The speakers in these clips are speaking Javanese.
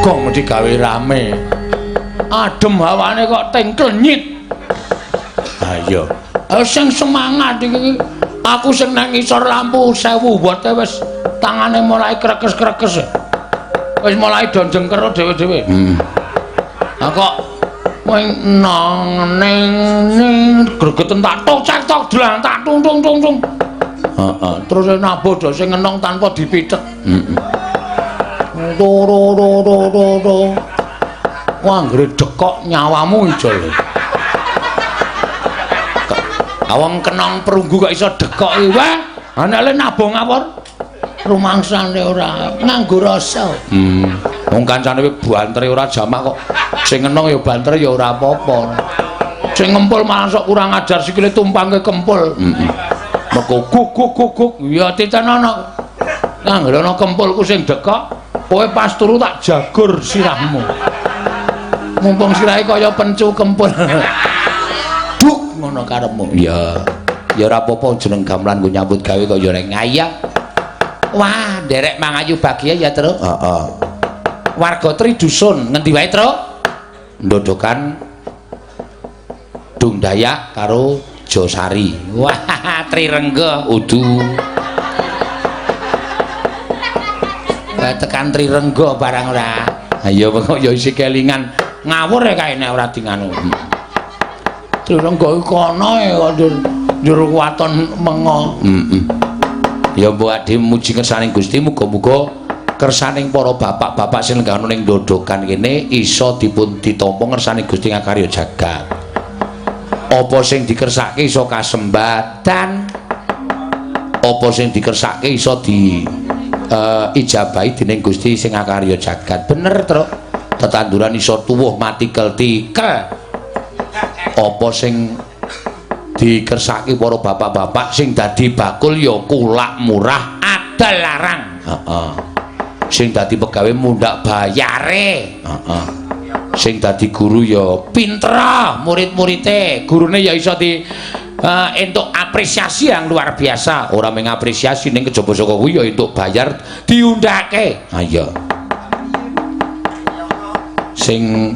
Gong mesti gawe rame. Adem hawane kok teng klenyit. Ha iya. Sing semangat iki aku sing nang ngisor lampu 1000 watt wis tangane mulai krekes-krekes. Wis mulai do jengker dhewe-dhewe. Ha kok wing nang ning ning gregeten tak tok cek tok dlang tak tung tung tung tung. Heeh, terus nabuh do sing ngenong tanpa dipicet. Heeh. Ro ro ro ro ro ro. Wah, anggere dekok nyawamu ijol. Awong kenong perunggu kok iso dekok iki. Wah, anake nabuh ngawur. Rumangsane ora nganggo rasa. Wong kancane kuwi bantere ora jamak kok. Sing ngenong ya banter ya ora apa-apa. Sing ngempul malah sok kurang ajar sikile tumpangke kempul. Heeh. Meko guk guk guk guk. Ya titenono. Anggere ana kempulku sing dekok, kowe pas turu tak jagur sirahmu. Mumpung sirahe kaya pencu kempul. Duk ngono karepmu. Iya. Ya ora apa-apa jeneng gamelan nggo nyambut gawe kaya reng ngayah. Wah, nderek mangayu bagia ya, Truk. Heeh. Warga Tridusun ngendi wae, Truk? Ndodokan Dung Dayak karo Josari. Wah, Trirengga udu. Tekan Trirengga barang ora. Ha iya kok ya isi kelingan. Ngawur ya kae nek ora dinganu. Trirengga iku kono e kok njur waton mengo. Heeh. Ya mbok ade muji kersaning Gusti, muga-muga kersaning para bapak-bapak sing lenggah ning dodokan kene iso dipun ditampa ngersane Gusti ngakarya jagat. Apa sing dikersake iso kasembadan. Apa sing dikersake iso di ijabahi dening Gusti sing ngakarya jagat. Bener, Truk. Tetanduran iso tuwuh mati kel-tikel. Apa sing dikersake para bapak-bapak sing dadi bakul ya kulak murah adol larang. Heeh. Sing dadi pegawe mundhak bayare. Heeh. Sing dadi guru ya pinter murid-murite, gurune ya iso di entuk apresiasi yang luar biasa. Ora mung apresiasi ning kejaba saka kuwi ya entuk bayar diundhake. Ha iya. Sing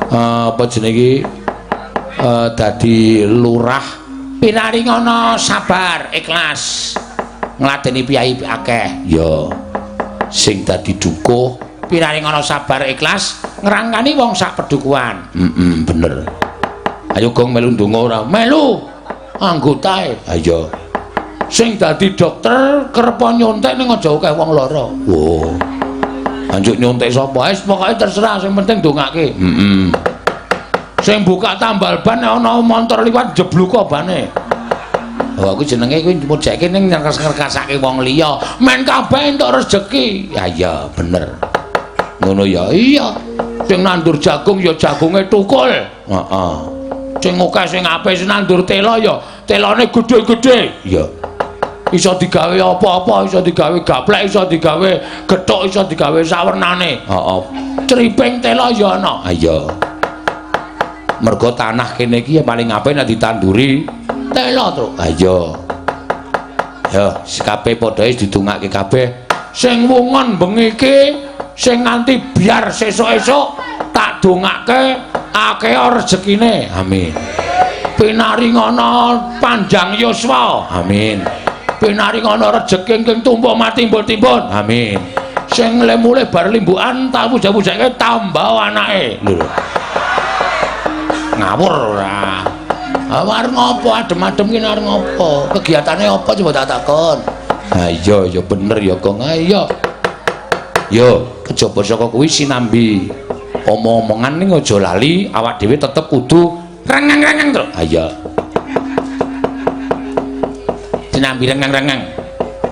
apa jenenge iki dadi lurah pinaringono sabar ikhlas ngladeni piyai akeh. Ya. Sing dadi dukuh pinaringono sabar ikhlas ngrangkani wong sak pedukuhan. Heeh, bener. Ayo gong melu ndonga ora? Melu anggotae. Ha iya. Sing dadi dokter kerep nyontek ning aja akeh wong lara. Wo. Anjuk nyontek sapa? Wis pokoke terserah sing penting ndongake. Heeh. Sing buka tambal ban nek ana montor liwat jebluka bane. Oh, aku jenenge kuwi mujeke ning ngrekasake wong liya. Men kabeh entuk rejeki. Ya iya, bener. Ngono ya. Iya. Sing nandur jagung ya jagunge tukul. Heeh. Sing akeh sing apik sing nandur tela ya telane gedhe-gedhe. Iya. Iso digawe apa-apa, iso digawe gaplek, iso digawe gethuk, iso digawe sawernane. Heeh. Criping tela ya ana. Ha iya. Mergo tanah kene iki ya paling apik nek ditanduri tela, Truk. Ha iya. Ya, kabeh padha wis didongake kabeh. Sing wungon bengi iki sing nganti biar sesuk-esuk tak dongake akeh rezekine. Amin. Pinaringono panjang yuswa. Amin. Pinaringono rejeki ingkang tumbuh matimbun-timbun. Amin. Sing lemule bar limbukan tak puja-pujake tambah anake. Lho. Ngawur ora. Arep ngopo adem-adem ki arep ngopo? Kegiatane apa coba tak takon. Ha iya ya bener ya Gong. Ha iya. Yo, kejaba saka kuwi sinambi omong-omongan ning aja lali awak dhewe tetep kudu rengang-rengang, Truk. Ha iya. Sinambi rengang-rengang.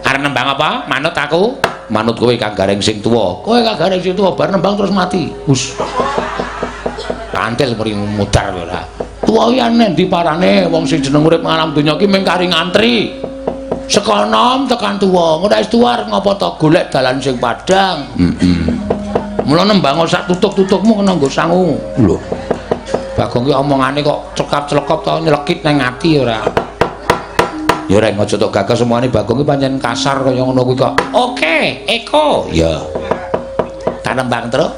Arep nembang apa? Manut aku. Manut kowe Kang Gareng sing tuwa. Kowe Kang Gareng sing tuwa bar nembang terus mati. Hus. Kantil mri mudar ora. Tuwa iki aneh ndi parane wong sing jeneng urip ngalam donya iki mung kari ngantri. Saka nom tekan tuwa. Engko nek wis tuwa arep ngopo to golek dalan sing padhang. Heeh. Mula nembang sak tutuk-tutukmu kena nggo sangu. Lho. Bagong ki omongane kok cekap-clekop to nyelekit nang ati ora. Ya reng aja tok gagas omongane Bagong ki pancen kasar kaya ngono kuwi kok. Oke, Eko. Ya. Arep nembang, Truk.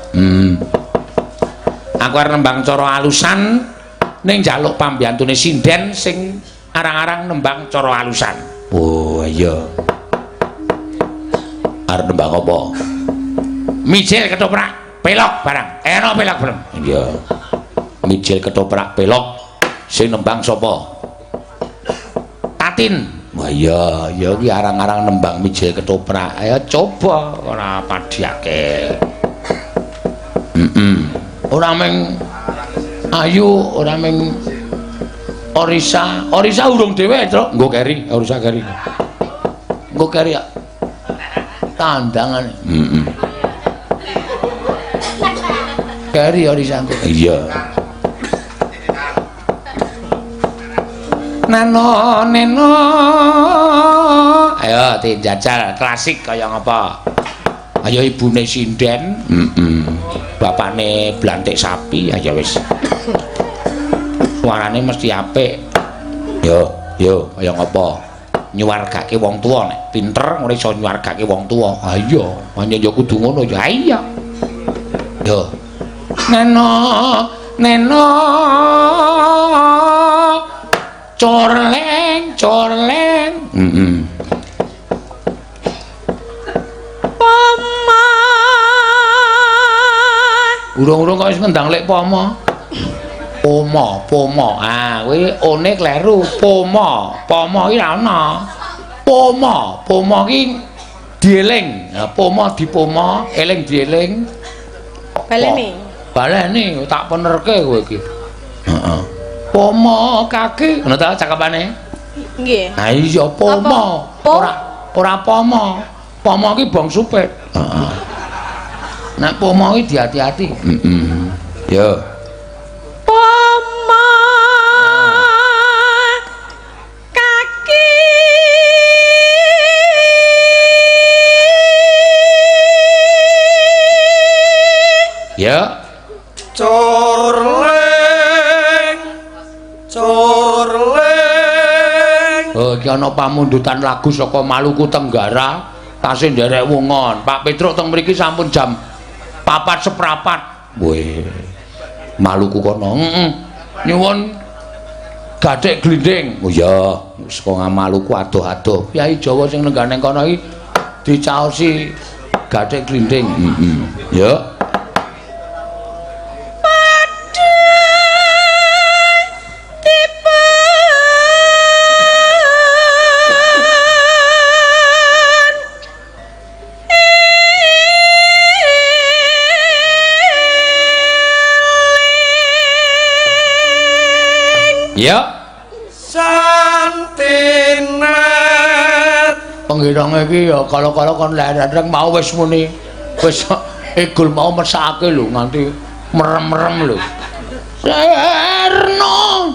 Aku arep nembang cara alusan ning njaluk pambiyantune sinden sing arang-arang nembang cara alusan. Oh iya. Arep nembang apa? Mijil ketoprak pelok barang. Eno pelok bareng. Iya. Mijil ketoprak pelok sing nembang sapa? Tatin. Wah iya, ya iki arang-arang nembang mijil ketoprak. Ayo coba ora padhiake. Ora meng ayu, ora meng Orisa. Orisa urung dhewe, Truk. Nggo keri, Orisa keri. Nggo keri ya. Tandangane. Keri Orisa nggo. Iya. Nano neno. Ayo dijajal klasik kaya ngapa? Ayo ibune sinden, bapane blantik sapi, ayo wis. Suarane mesti apik. Yo, yo kaya ngapa? Nyuwargake wong tuwa nek pinter ora iso nyuwargake wong tuwa. Ha iya, pancen yo kudu ngono ya. Iya. Yo. Neno neno corleng corleng. Poma. Urung-urung kok wis ngendang lek poma. Poma, poma. Ah, kuwi one kleru. Poma, poma iki ra ana. Poma, poma iki dieling. Nah, poma dipoma, eling dieling. Baleni. Baleni tak penerke kowe iki. Heeh. Poma kaki, ngono ta cakepane? Nggih. Ha iya poma. Ora ora poma. Poma iki bang supit. Heeh. Nek poma iki diati-ati. Yo. Poma kaki. Ya. Corleng. Corleng. Oh, iki ana pamundutan lagu saka Maluku Tenggara, tasih nderek wungon. Pak Petruk teng mriki sampun jam 4:15. Weh. Maluku kono. Heeh. Nyuwun gathik glinding. Oh iya, saka Maluku adoh-adoh. Kyai Jawa sing nenggah ning kono iki dicaosi gathik glinding. Heeh. Ya. Ya. Santinet. Penggirange iki ya kala-kala kon lereng mau wis muni. Wis egul mau mesake lho nganti merem-merem lho. Serno.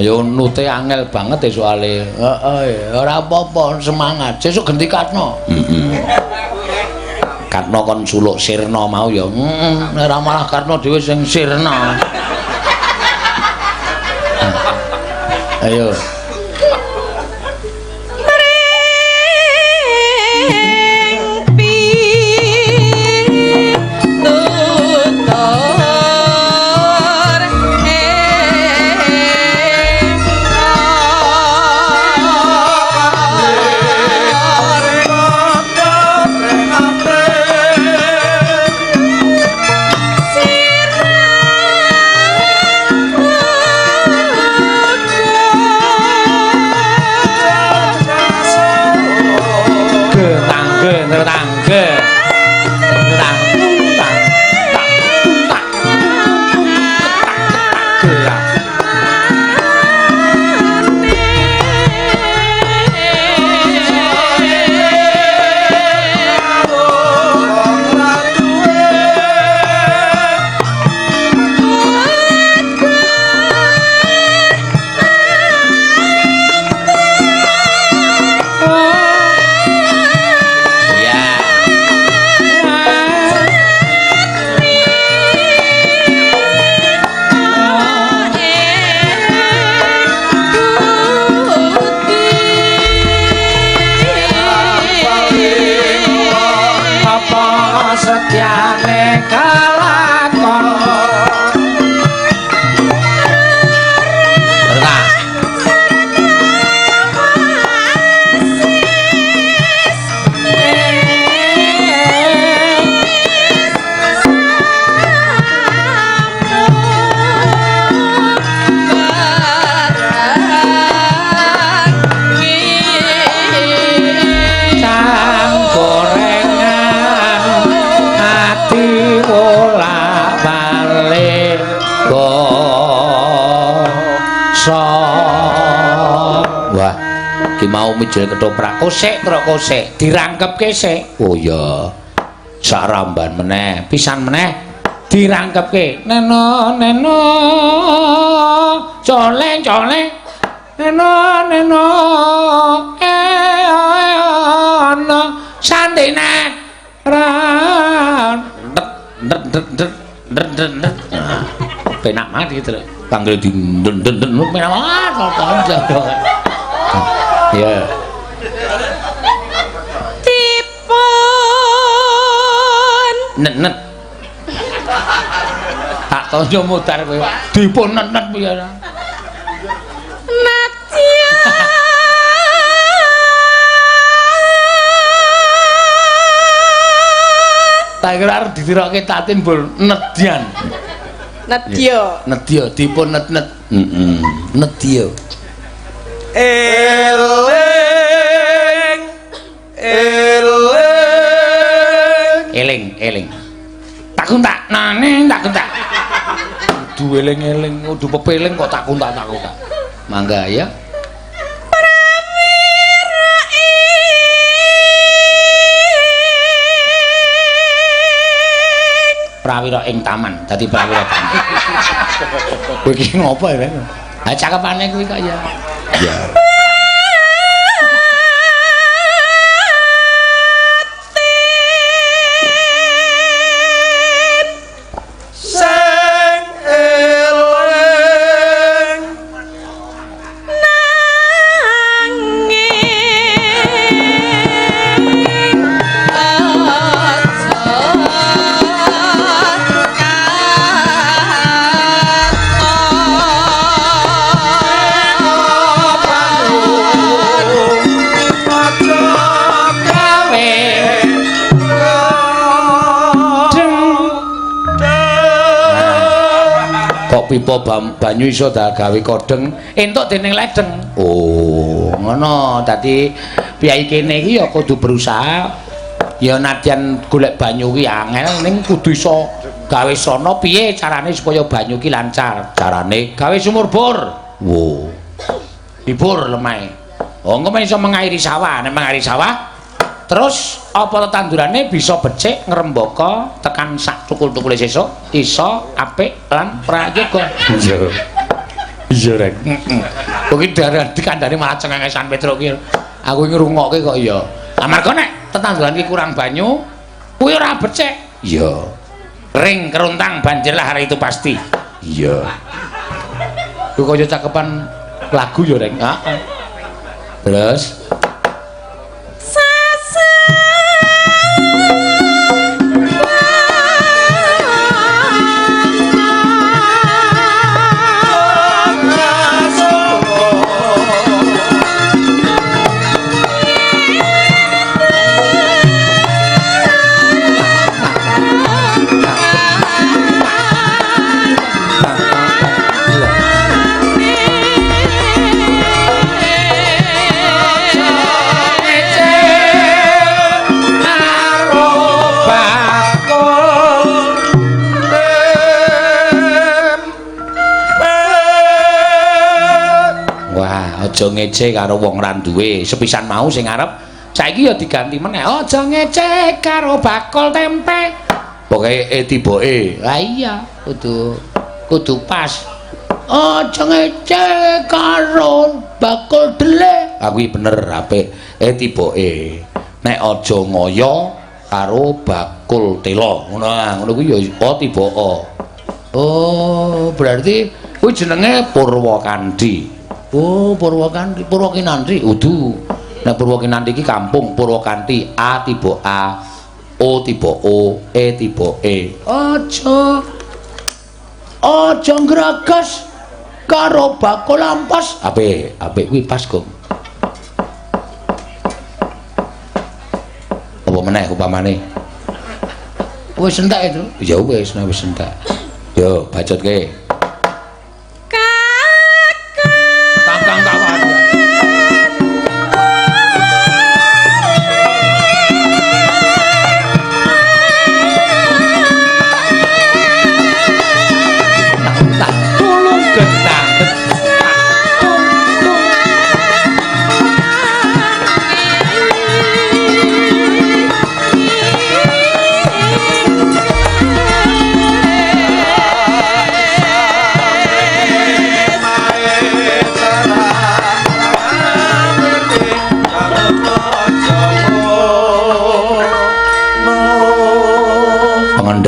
Ayo nute angel banget ya soalé. Heeh, ora apa-apa, semangat. Sesuk genti Katno. Karno kon suluk sirna mau ya. Heeh, ora malah Karno dhewe sing sirna. Ayo. Mring pitutur Ya. Mau mijil ketoprak kosek truk kosek dirangkepke sik. Oh iya. Sak ramban meneh, pisan meneh dirangkepke. Neno neno coleng coleng neno neno ana santine ran det det det det det det. Penak banget gitu lho. Panggil di den den den penak banget kok. Ya. Dipun net net. Tak tonjo mudar kowe. Dipun net net piye ta? Nadya. Tak kira arep ditirokke Tatin bol nedyan. Nedya. Nedya dipun net net. Heeh. Nedya. Eling eling eling eling. Takun tak nane takun tak. Kudu eling-eling, kudu pepeling kok takun tak takun tak. Mangga ya. Prawira ing Prawira ing taman, dadi prawira taman. Kowe iki ngopo ya, Reng? Ha cakepane kuwi kok ya. Ya. Sing eling nanging aja Gawe kok pipa banyu iso gawe kodheng entuk dening ledeng. Oh, ngono. Dadi piyai kene iki ya kudu berusaha ya nadyan golek banyu ki angel ning kudu iso gawe sono piye carane supaya banyu ki lancar. Carane gawe sumur bor. Wo. Dibor lemahe. Oh, engko men iso mengairi sawah. Nek mengairi sawah terus apa tetandurane bisa becik ngrembaka tekan sak tukul-tukule sesuk iso apik lan prayoga. Iya. Iya rek. Heeh. Kok iki darah dikandani malah cengengesan Petruk ki. Aku ngrungokke kok iya. Amarga nek tetanduran ki kurang banyu kuwi ora becik. Iya. Ring keruntang banjirlah hari itu pasti. Iya. Kuwi kaya cakepan lagu ya rek. Heeh. Terus aja ngece karo wong ra duwe. Sepisan mau sing arep saiki ya diganti meneh. Aja ngece karo bakul tempe. Pokoke e tiboke. Lah iya, kudu pas. Aja ngece karo bakul dele. Aku iki bener apik. E tiboke. Nek aja ngoyo karo bakul telo. Ngono ah, ngono kuwi ya o tiba o. Oh, berarti kuwi jenenge Purwakandi. Oh, Purwakanti, Purwakinanti. Udu. Nek Purwakinanti iki kampung Purwakanti, A tiba A, O tiba O, E tiba E. Aja aja ngragas karo bakul ampas. Apik, apik kuwi pas, Gong. Apa meneh upamane? Wis entek itu. Ya wis, nek wis entek. Yo, bacotke.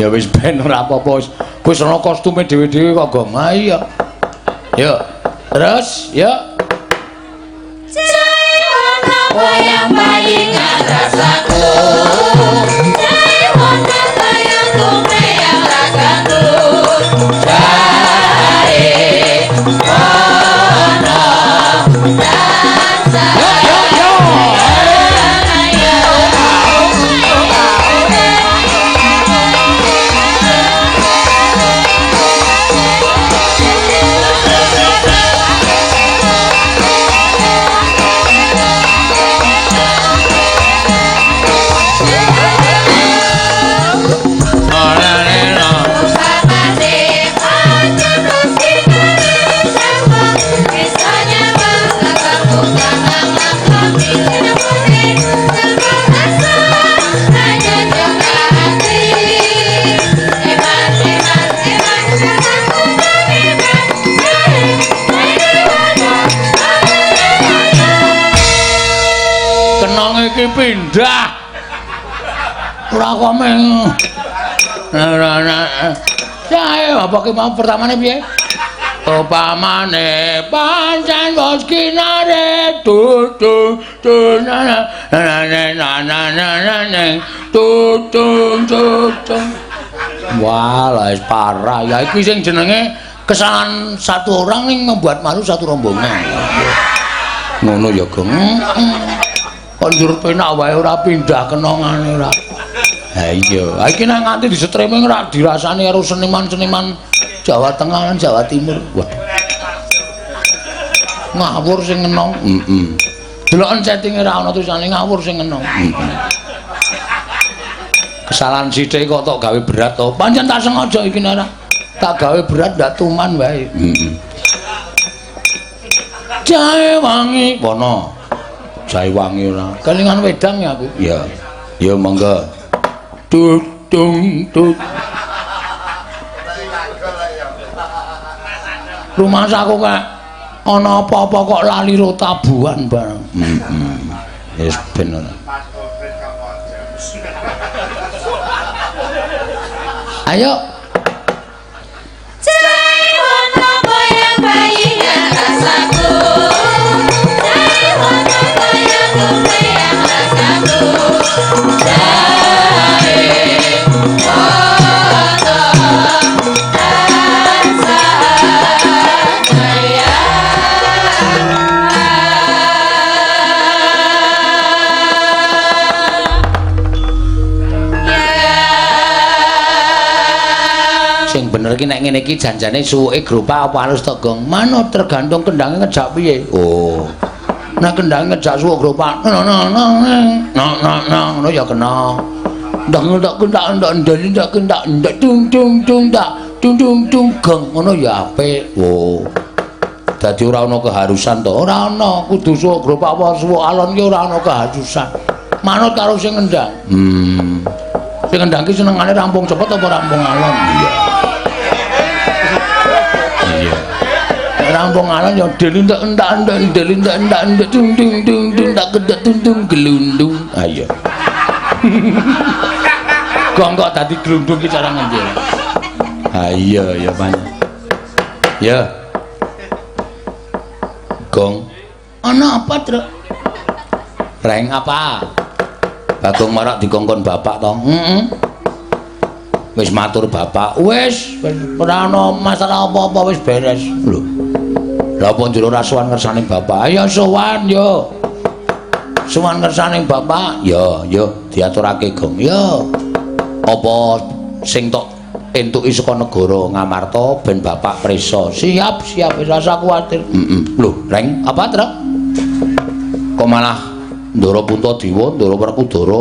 Ya wis ben ora apa-apa wis. Wis ana kostume dhewe-dhewe kok, Gong. Ha iya. Yo. Terus, yo. Wayang bayi ngatas aku. Yo yo yo. Kenong iki pindah. Ora kok meng. Jae apa ki mau pertamane piye? Upamane pancen wis kinare tu tu na na na na na na na na tu tu tu tu. Wah, lah wis parah. Ya iki sing jenenge kesalahan satu orang ning membuat malu satu rombongan. Ngono ya, Gong. Kok njur penak wae ora pindah kenongane ora. Ha iya, ha iki nek nganti di-streaming ora dirasani karo seniman-seniman Jawa Tengah lan Jawa Timur. Waduh. Ngawur sing ngenong. Heeh. Deloken settinge ora ana tulisane ngawur sing ngenong. Heeh. Kesalahan sithik kok tok gawe berat to. Pancen tak sengaja iki nek ora tak gawe berat ndak tuman wae. Heeh. Jahe wangi wono. Jahe wangi ora. Kelingan wedang ya aku. Iya. Ya monggo. Tung tung. Rumah aku kok ana apa-apa kok lali ro tabuhan bareng. Heeh. Wis ben ora. Ayo. Sing bener ki nek ngene iki janjane suwuke gropak apa halus to, Gong? Manut tergantung kendhange ngejak piye. Oh. Nek kendhange ngejak suwuk gropak, no no no no no no ngono ya kena. Ndang ndak kendak ndak ndak kendak ndak dung dung dung ndak dung dung dung gong ngono ya apik. Oh. Dadi ora ana keharusan to. Ora ana kudu suwuk gropak apa suwuk alon ki ora ana keharusan. Manut karo sing ngendhang. Sing ngendhang ki senengane rampung cepet apa rampung alon? Iya. Iya. Rampung alon ya delindak endak endak delindak endak endak dung dung dung dung tak kedak dung dung gelundung. Ah iya. Gong kok dadi gelundung ki cara ngendi? Ah iya ya banyak. Ya. Gong. Ana apa, Truk? Reng apa? Bagong marak dikongkon bapak to. Heeh. Wis matur bapak, wis ora ana masalah apa-apa wis beres. Lho. Lha apa njur ora sowan ngersane bapak? Ayo sowan yo. Sowan ngersane bapak? Ya, yo diaturake Gong. Yo. Apa sing tok entuki saka negara Ngamarta ben bapak prisa. Siap, siap wis rasa kuwatir. Heeh. Lho, Reng, apa, Truk? Kok malah Ndara Puntadewa, Ndara Werkudara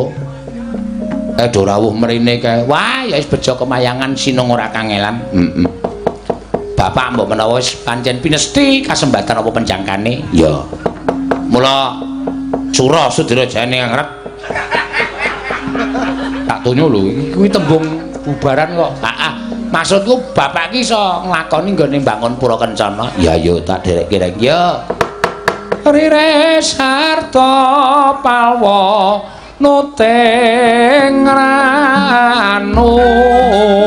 do rawuh mrene kae. Wah, ya wis bejo kemayangan sinung ora kangelan. Heeh. Bapak mbok menawa wis pancen pinesti kasembatan apa penjangkane? Ya. Mula Sura Sudira Jayane ngrek. Tak tonyo lho, kuwi tembung bubaran kok. Heeh. Maksudku bapak ki iso nglakoni nggone mbangun pura kencana. Ya yo tak derekke reng. Ya. Rires harta palwa nuting rahayu. Anu.